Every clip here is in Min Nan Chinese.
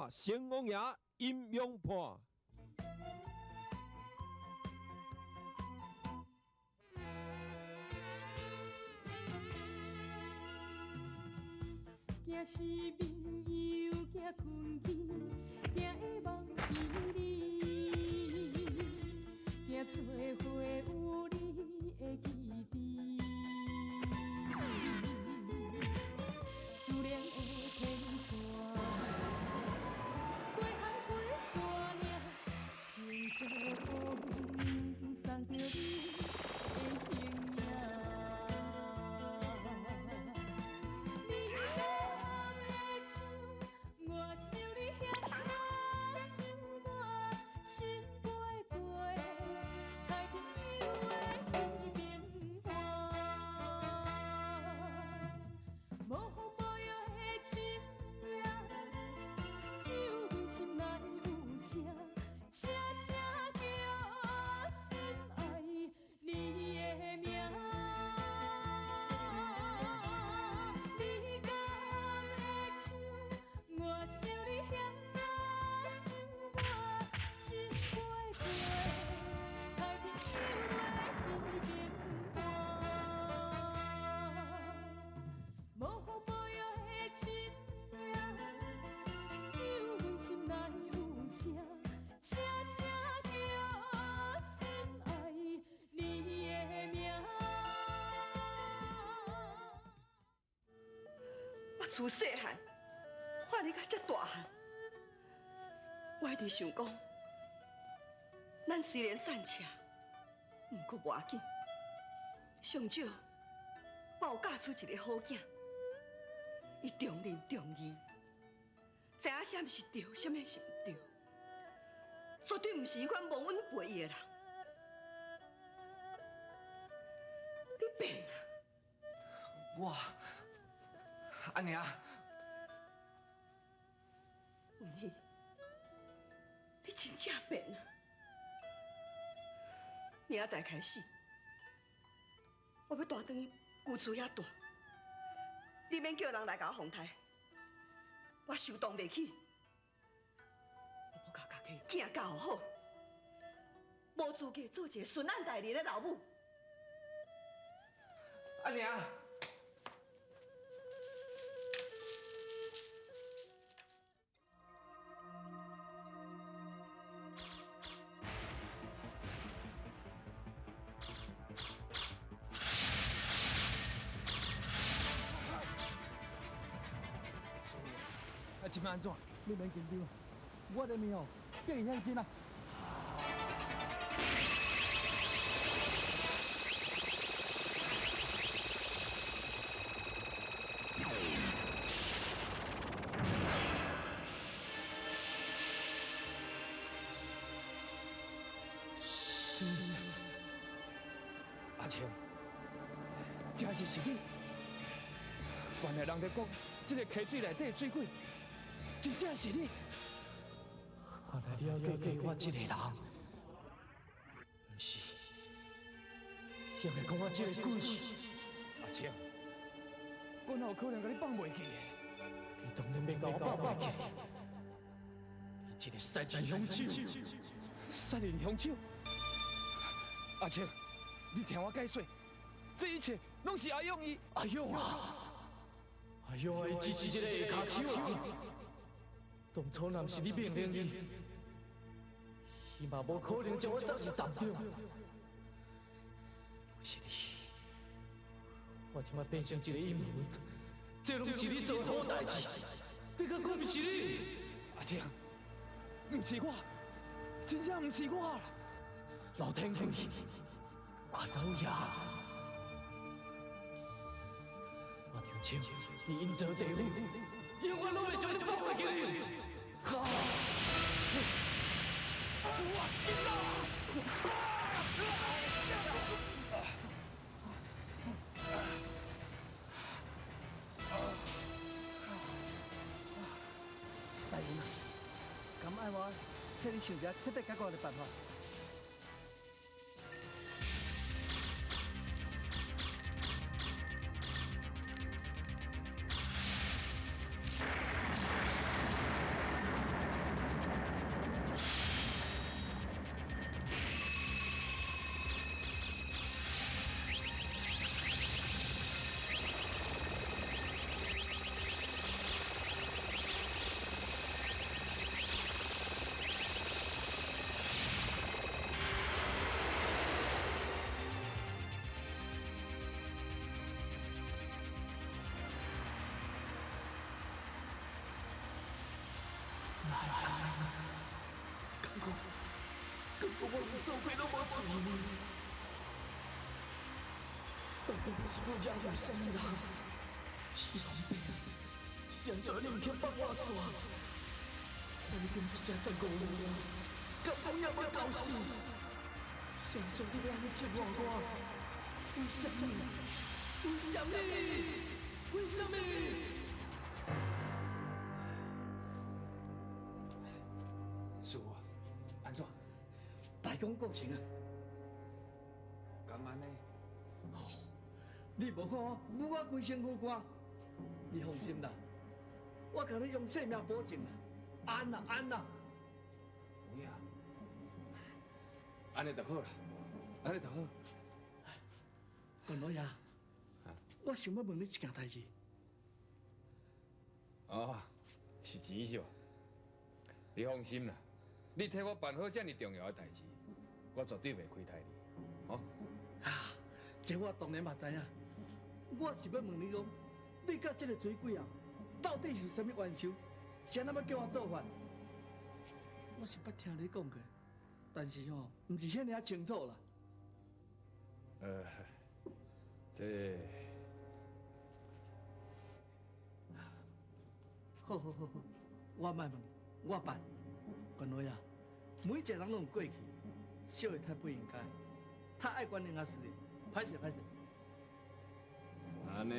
看成王爷阴阳判。惊失眠又惊困去，惊会忘记你，惊做伙有你的记忆。思念的天线，过海过山岭，穿做风送著你的形影。你敢会像我想你遐想我，心飞过太平洋的彼边岸。无风无雨的深夜，只有阮心内有声，声声叫心爱你的名。你敢会像我想你遐想我，心飞过太平洋的彼边岸。无风无雨的深夜，只有阮心内有声，声声叫心爱你的名。我自细汉看你到遮大汉，我一直想讲，咱虽然散赤，毋过无要紧，上少我有教出一个好囝，伊重仁重义，知影啥物是对，啥物是毋对，绝对毋是彼款忘恩负义的人。你变啊！我，阿娘，文喜，你真正变啊！明仔载开始，我欲带转去旧厝遐住，你免叫人来共我奉刣，我受当袂起。我欲共家己囝教好，无资格做一个顺眼大人的老母。阿娘。啊，这摆按怎？你免紧张，我的命哦，计现真啊！是阿青，真是是你。原来人咧讲，这个溪水内底的水鬼，真正是你。原来你犹记我这个人，毋是，应该讲我这个鬼。阿青，我哪有可能共你放袂记的？你当然欲共我放袂记，你这个杀人凶手！杀人凶手！阿青，你听我解说，这一切拢是阿勇伊。阿勇啊！阿勇啊！伊只是一个下跤手人。当初若毋是你命令伊，伊嘛无可能将我送入潭中。拢是你，我这摆变成一个阴魂，这拢是你做的好代志。你阁讲毋是你？阿青，毋是我，真正毋是我。老天贵，关老爷，我就枪伫阴曹地府，永远拢袂将你放袂记你。哈！主啊，紧走啊！大人啊，敢爱我替你想一下彻底解决的办法？敢讲，敢讲我连做伙拢无罪呢？到底是我惹来啥物人？天公伯，是按怎你毋肯放我煞？我已经伫遮十五年啊，敢讲也无到死？是按怎你欲按呢折磨我？为啥物？为啥物？为啥物？师傅，按怎？大功告成啊！敢按呢？你无看我，母我规身躯汗，你放心啦，我共你用性命保证啦，安啦安啦。有影，按呢就好啦，按呢就好。关老爷，我想欲问你一件代志。哦，是钱是吧？你放心啦，你替我办好遮尔重要的代志，我绝对袂亏待你，哦。啊，这我当然嘛知影。我是欲问你讲，你佮这个水鬼啊，到底是啥物冤仇？是按怎欲叫我做法？我是捌听你讲过，但是吼，毋是遐尔仔清楚啦。这，好好好好，我莫问，我办。关老爷，每一个人拢有过去，小的太不应该，太爱原谅阿是的，歹势歹势。按呢，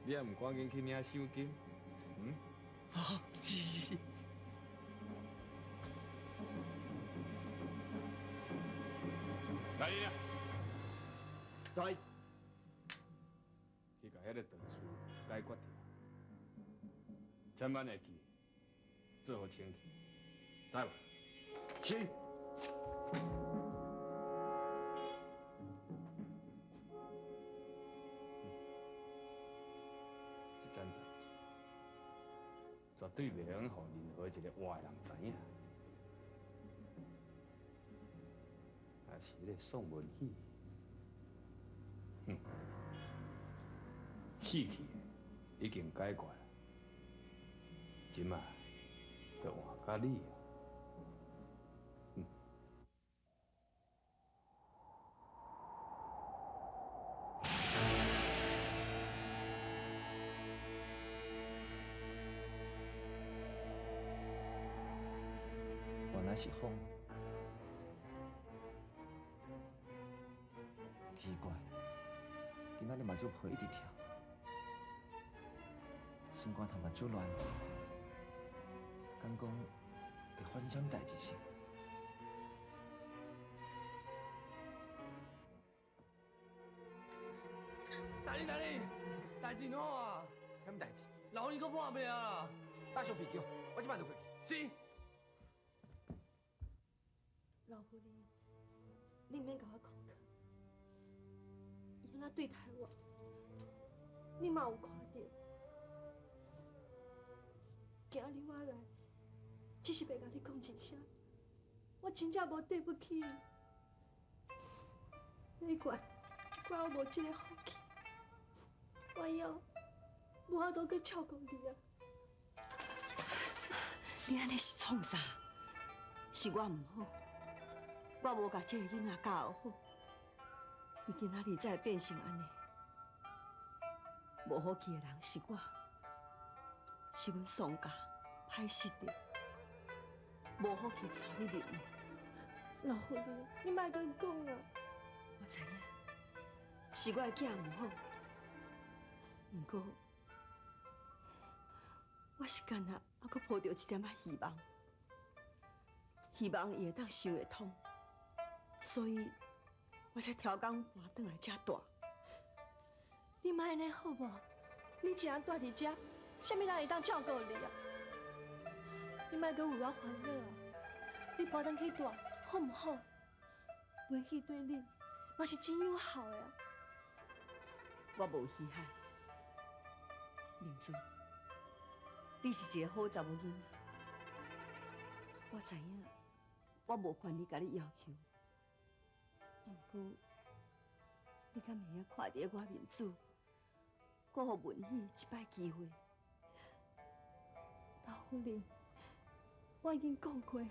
你也毋赶紧去领赏金？嗯？啊，是是是。来人啊！在。去共彼个唐事解决掉，千万会记，做予清气，知无？是。这件代志绝对袂用予任何一个活的人知影。若是彼个宋文喜，哼，死去已经解决了，这马就换佮你啊。原来是风，奇怪，今仔日目睭皮一直跳，心肝头嘛足乱，敢讲会发生啥物代志是？大人，大人，代志怎啊？啥物代志？老李阁破命啊！打小皮球，我这摆就过去。是。老夫人，你毋免共我讲课，伊按怎对待我，你嘛有看著。今日我来，只是欲共你讲一声，我真正无对不起伊。你管，怪我无这个福气，我以后无法度阁照顾你啊。你按呢是创啥？是我毋好。我无共这个囡仔教好，伊今仔日才会变成按呢。无福气的人是我，是阮宋家歹失著，无福气娶你入门。老夫人，你莫阁讲啊！我知影，是我的囝毋好，毋过我是干焦犹阁抱著一点仔希望，希望伊会当想会通。所以，我才挑工搬转来遮住。你莫按呢好无？你一人蹛伫遮，啥物人会当照顾你啊？你莫阁为我烦恼啊！你搬转去住好毋好？文喜对你嘛是真友好的啊！我无稀罕，明珠，你是一个好查某囡仔，我知影，我无权利共你要求。毋过，你敢会晓看伫我面子，阁予文喜一摆机会？老夫人，我已經講過啊，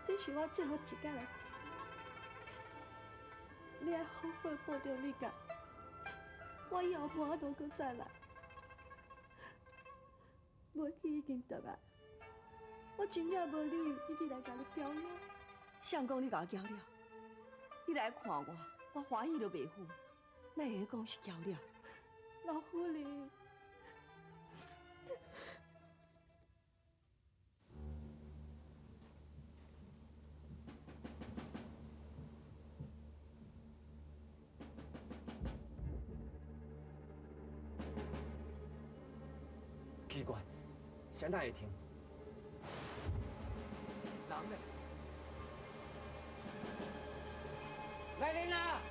這是我最後一擺來，你愛好好保重你家，我以後無法度閣再來。袂去已經轉來，我真正無理由一直來共你攪擾。相公，你共我攪了，你來看我，我歡喜都袂赴，哪會講是攪擾？老夫人。奇怪，啥人会停？人呢？来人啊！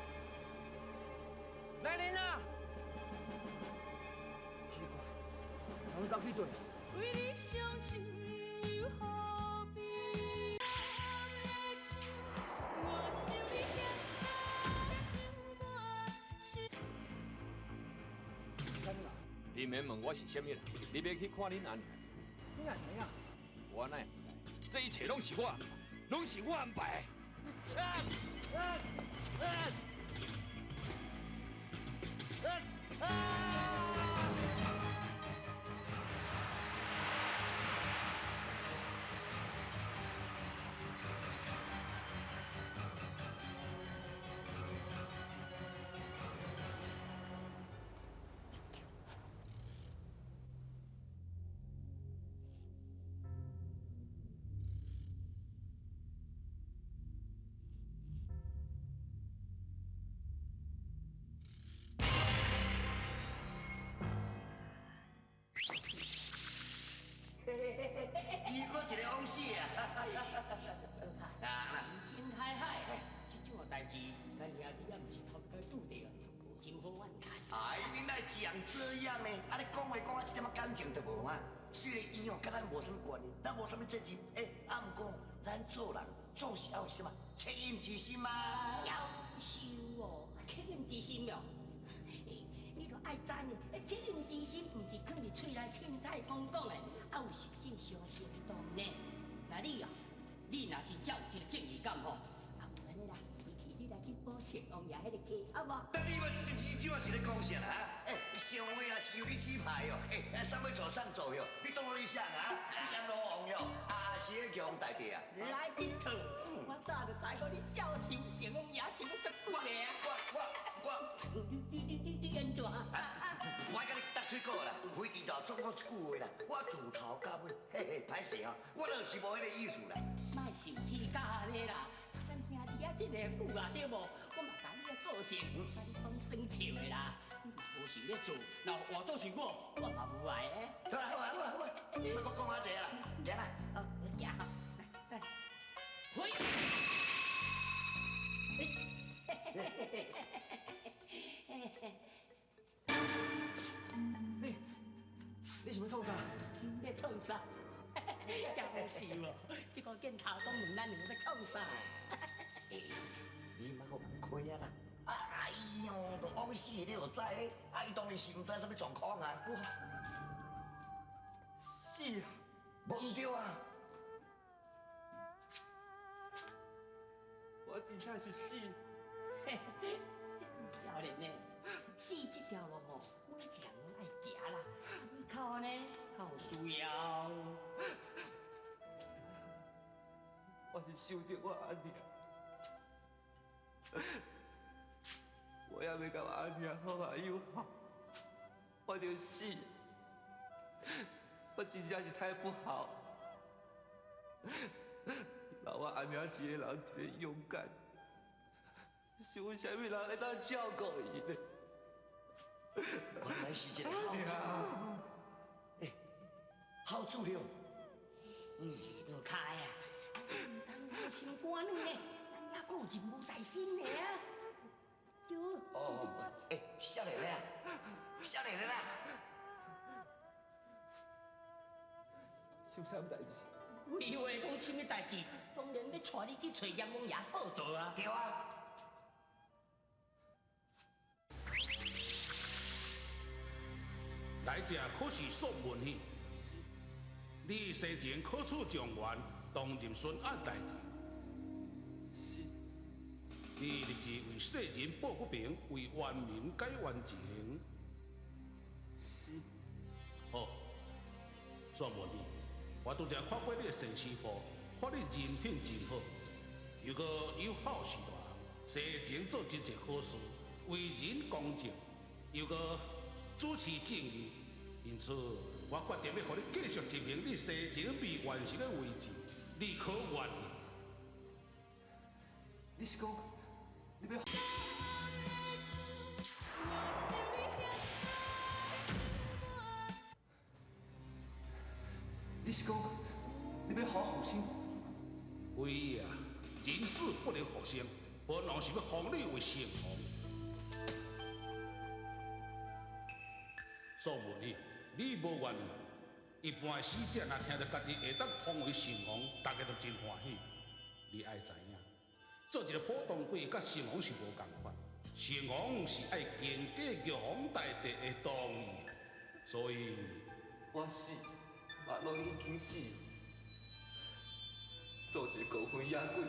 来人啊！奇怪，人走去佗？为你伤心又何必？我想你嫌我伤大，你免问我是啥物人，你欲去看恁阿娘？你哪知影？我哪会知？这一切拢是我安排，拢是我安排的。啊啊啊啊啊！又阁一个往死啊！人生海海，这种代志，咱兄弟也毋是头一摆拄著，无什好怨叹。哎，你哪会讲这样呢？啊，你讲话讲啊一点仔感情都无啊。虽然伊哦，佮咱无啥物关系，咱无啥物责任，欸，啊，毋过咱做人总是爱有啥物恻隐之心嘛。夭寿哦，恻隐之心哦。欸，你著爱知呢，恻隐之心毋是囥伫喙内凊彩讲讲的，啊有实际相行动呢。那你哦，你若真正有这个正义感吼，啊，无按呢啦，回去你来去补谢王爷彼个契，好无？但你嘛，这这是咧讲啥啦？欸，上位也是由你指派哦，欸，啥物做啥做哟？你当做你啥啊？你阎罗王哟，啊是咧强大帝啊？来这套，我早就知讲你孝心谢王爷穿足久的啊！我你按怎？我爱佮你搭喙鼓啦，回弟就总讲一句话啦，我自头到尾，嘿嘿，歹势哦，我就是无彼个意思啦。莫生气到按呢啦，咱兄弟仔这个久啊，对无？我嘛知你的个性，啊你讲耍笑的啦，你嘛无想欲做，若换做是我，我嘛无爱的。好啦好啦好啦好啦，莫阁讲遐济啦，行啦。好，行，来，来，回。你想欲创啥？欲创啥？也好笑哦！这个镜头讲问咱两个欲创啥？你莫阁误开啊啦！哎哟，都往死你就知咧，啊，伊当然是毋知啥物状况啊。我死啊！无毋对啊！我真正是死。少年呢，死这条路吼，每一人拢爱行啦。你较按呢，较有需要。我是想著我阿娘，我也袂共我阿娘好啊友好，我就死。我真正是太不好，留我阿娘一个人一个勇敢，是有啥物人会当照顾伊呢？原来是一个孝子，欸，孝子了。嗯，落开啊！毋通无心肝软呢，咱犹阁有任务在身的啊。对。哦，欸，少年啊，少年啦。是啥物代志？废话讲啥物代志？当然欲带你去揣阎王爷报道啊。对啊。来者可是宋文喜？你生前考取狀元，當任巡按大人。是。你立志為世人抱不平，為冤民解冤情。是。好，煞問你，我拄才看過你的誓師簿，看你人品真好，又閣有孝事大人，生前做真濟好事，為人公正，又閣主持正義，因此我決定欲予你繼續執行你生前未完成的遺志，你可願意？你是講你欲？你是講你欲予我復生？唯一啊，人死不能復生，本王是欲封你為聖王。宋文喜，你無願意？一般的死者若聽著家己會當封為聖王，大家都真歡喜。你愛知影，做一個普通鬼佮聖王是無仝款，聖王是愛經過玉皇大帝的同意，所以我死嘛攏已經死，做一個孤魂野鬼，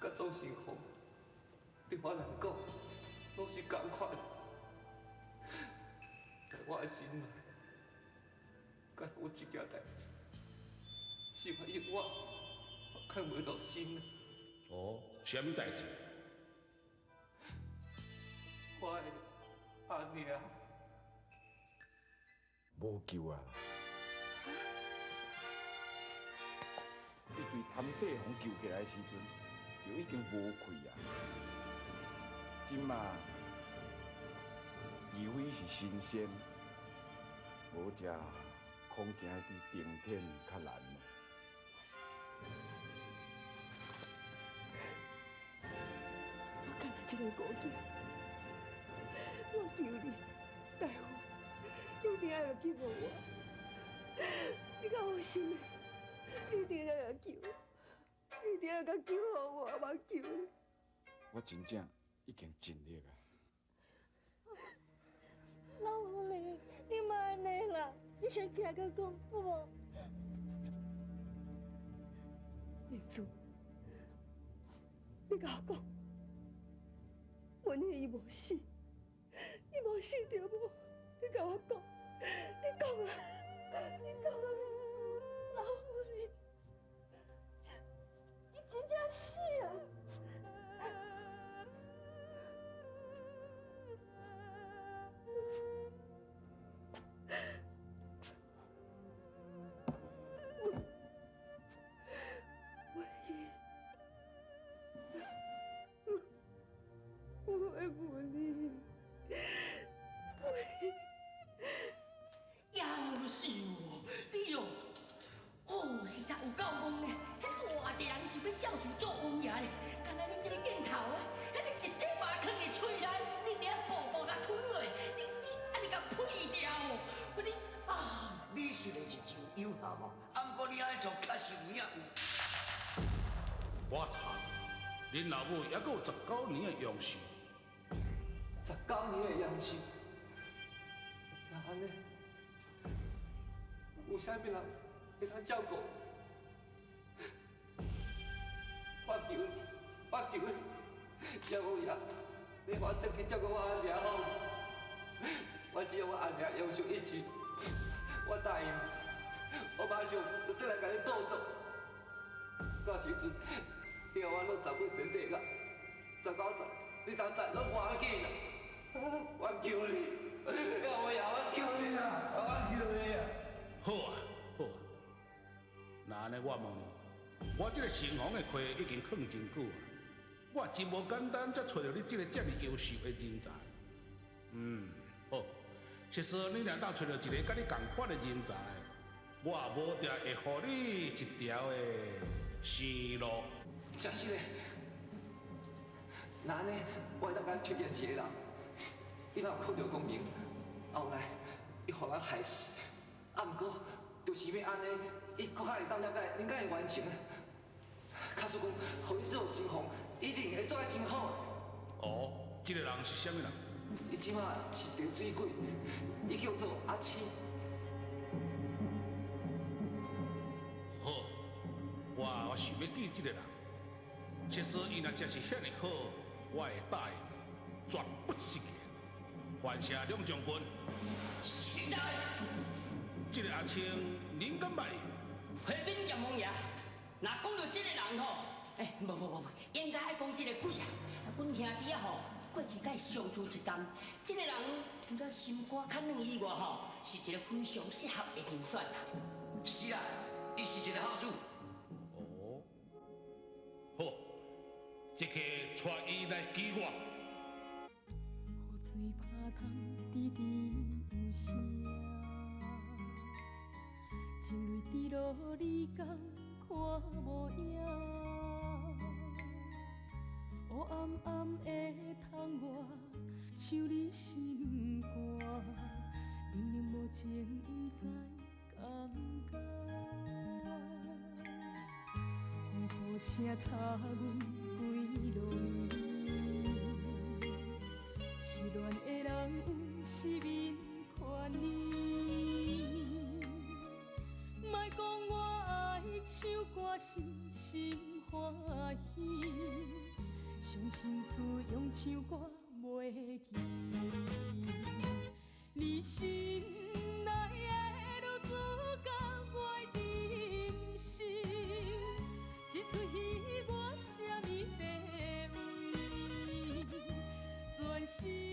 佮做聖王，對我來講攏是仝款。在我的心內，敢有一件代誌，是我永遠放袂落心。哦，啥物代誌？我的阿娘。無救啊！伊對潭底予救起來的時陣，就已經無氣啊！這馬，除非是神仙，無則恐驚比登天較難。我干焦這個孤囝，我求你，大夫，你一定愛來救我！你較好心的，你一定愛來救，你一定愛共救予我，我求你。我真正已經盡力啊！老夫人，你莫按呢啦，你先起來閣講好無？明珠，你共我講，文喜伊無死，伊無死對無？你共我講，你講啊，你講啊，老夫人，伊真正死啊！我愛你，夭壽你哦，哦，實在有夠戆呢！彼偌濟人想欲孝順做王爺咧，敢若你這個鏡頭啊，彼個一塊肉囥佇喙內，你佇遐步步共吞落，你按呢共呸掉哦！你啊！你雖然是真有效吼，啊，毋過你按呢做確實有影有。我查，恁老母猶閣有19年的陽壽。19年的陽壽，若按呢，有啥物人會當照顧？我求你，我求你，阎王爺，你予我轉去照顧我阿娘好無？我只要我阿娘陽壽一日，我答應你，我馬上就轉來共你報到。到時陣，你予我攏十幾年八個，19十、20十攏無要緊啦。我求你，阎王爺，我求你啦，我求你啊！好啊，好啊。那按呢，我問你，我這個城隍的契已經囥真久啊，我真無簡單才揣著你這個遮爾優秀的人才。嗯，好，實際你若當揣著一个佮你仝款的人才，我也無定會予你一條的生路。真實的，那按呢，我會當共你推薦一个人，伊嘛有考著功名，後來伊予人害死，啊，毋過就是因為按呢，伊閣較會當了解人間的冤情。假使講，予伊做城隍，一定會做得真好。哦，這个人是啥物人？伊這馬是一个水鬼，伊叫做阿青。想欲见這个人。其實伊若真是遐爾好，我會答應，絕不食言。凡謝兩將軍，實在。這个阿青，您敢捌伊？回稟閻王爺，若講著這个人吼，欸，無無無無，應該愛講這个鬼啊！阮兄弟啊吼，過去佮伊相處一陣，這个人除了心肝較軟以外吼，是一个非常適合的人選啦。是啊，伊是一个好主。哦，好，這刻帶伊來見我。雨水拍窗，滴滴有聲。情淚滴落，你敢看無影？烏暗暗的窗外，像你心肝，冷冷無情，毋知敢毋甘。呼呼聲插阮規路暝，失戀的人有失眠權利。莫講我愛唱歌是心歡喜，傷心事用唱歌袂記。你心內